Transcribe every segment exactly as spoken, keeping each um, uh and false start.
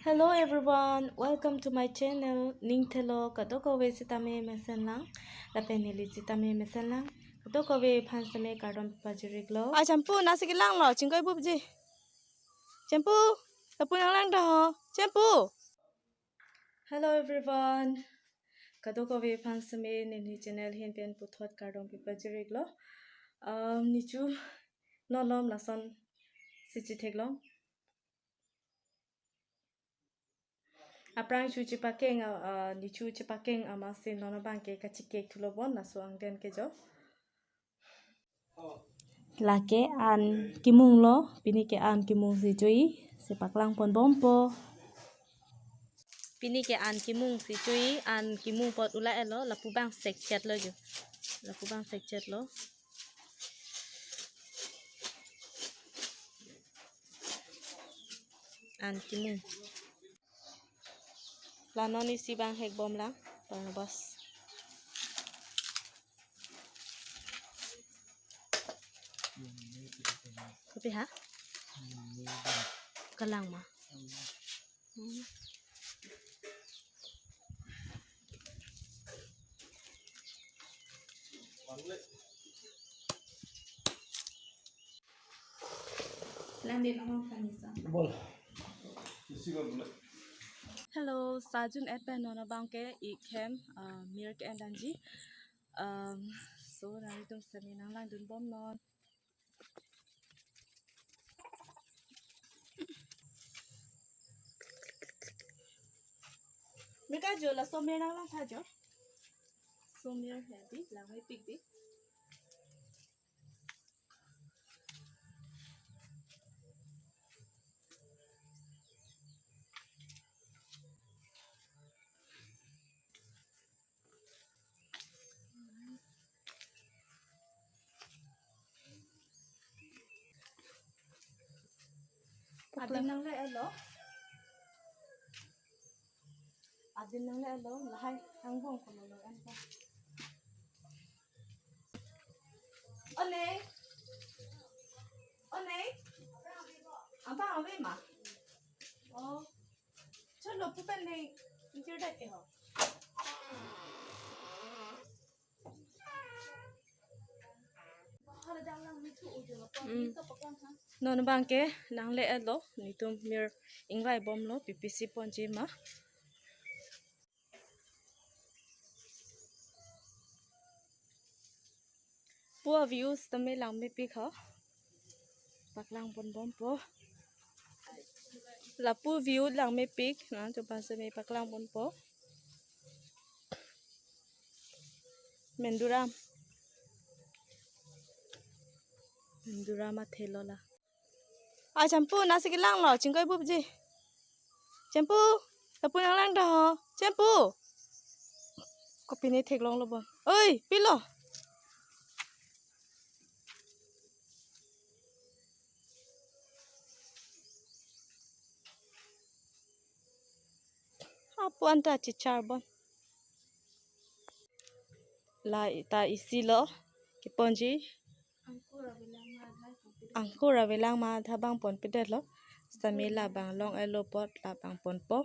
Hello everyone, welcome to my channel. Ning thelo kadokave sitame mesenlang, lapen neli sitame mesenlang, kadokave aphan sitame kardom pajiriklo. Ah, Champu, nasi kelang lo, chingkoi bupji. Champu, lapu nanglang dah ho. Champu. Hello everyone. Kadokave aphan sitame neli channel ahin pen puthot kardom pajiriklo. Um, nechu non malom lason si chetheklong. Aphrang chu chepakeng, ah, ah, nechu chepakeng amatsi non abangke kachekek thulo bon laso angdeng ke jo. Lake an kimung lo, pini ke an kimung si cho-i, si paklang pon bompo. Pini ke an kimung si cho-i, an kimung apot ula-et lo, lapu abang sekchet lo jo. Lapu abang sekchet lo. An kimung. La non isi abang hek bomlang, Barnabas. Kopi ha? Kalang ma. Hmm. Lang din, oh, Vanessa. Bol. Hello, sajun et pen non abangke ik hem, ah, mir ke-en dangji. Um, so, nanglitum sitame nanglangdun bomnon. Meka jo laso mir nanglang tha jo. So mir hedi, langmepik di. Adim nangle-et lo. Adim nangle-et lo, lahai angbong ko lo lo en ko. Onei. Onei. Abang ave ma? Oh. Chalo pu pen nei. Injir dat ke ho. Mm. Non abangke nangle-et lo, netum mir ingvai bomlo, P P C ponji ma. Pu a-view sitame langmepik ho. Paklang pon bompo. Lapu view langmepik, nangtum aphan sitame paklang ponpo. Menduram. Menduram athe lo la. Ah, Champu, nasi kelang lo, chingkoi bupji. Champu, lapu nanglang dah ho. Champu. Kopine theklong lo bon. Oi, pilo. Apu anta chichar bon. La ta isi lo keponji. Angkur avelang ma adha bang ponpedet lo. Sitame labang long-et lo apot labang ponpo.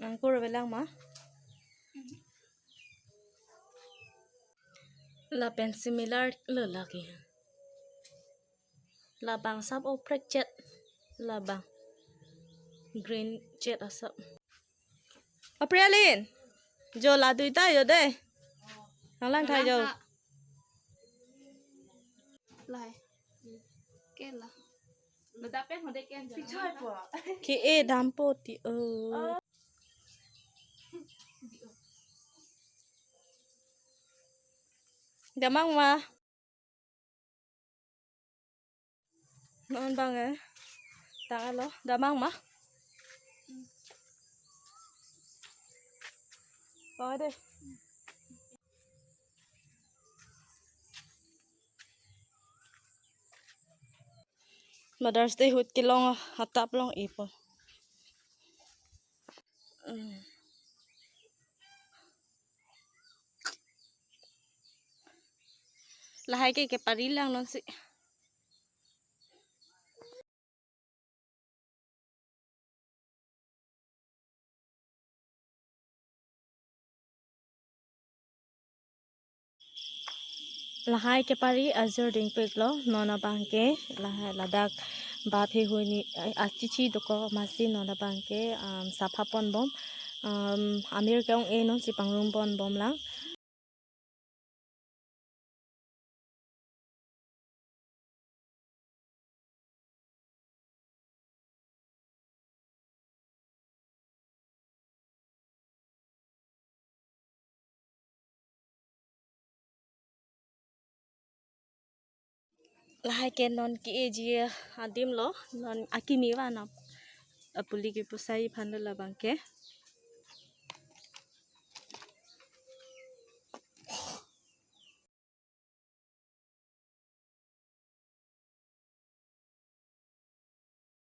Angkur avelang ma. Lapen similar lo lake. Labang sap oprek chet. Labang green chet asap. Aprialin. Jo la duita jo de. Nanglang thai jo. Lai. Ke la. Lo dapen hode ken jo. Pichoi po. Ke-e dampo ti o. Damang ma. Non bang eh. Tang alo, damang ma? Bang de. Mother's Day ahut kelong atap long-e po. Mm. Lahai ke kepari lang non si. Lahai kepari ajor dingpiklo, non abangke lahai ladak baphe huni, eh, achichi dokok amatsi non abangke, um, sapha ponbom, um, amir ke-ong-e non si pangrum ponbom lang. Lahai ke non ke-eji adim lo, non akimi vanam. Apuli kepusai aphan lo labangke.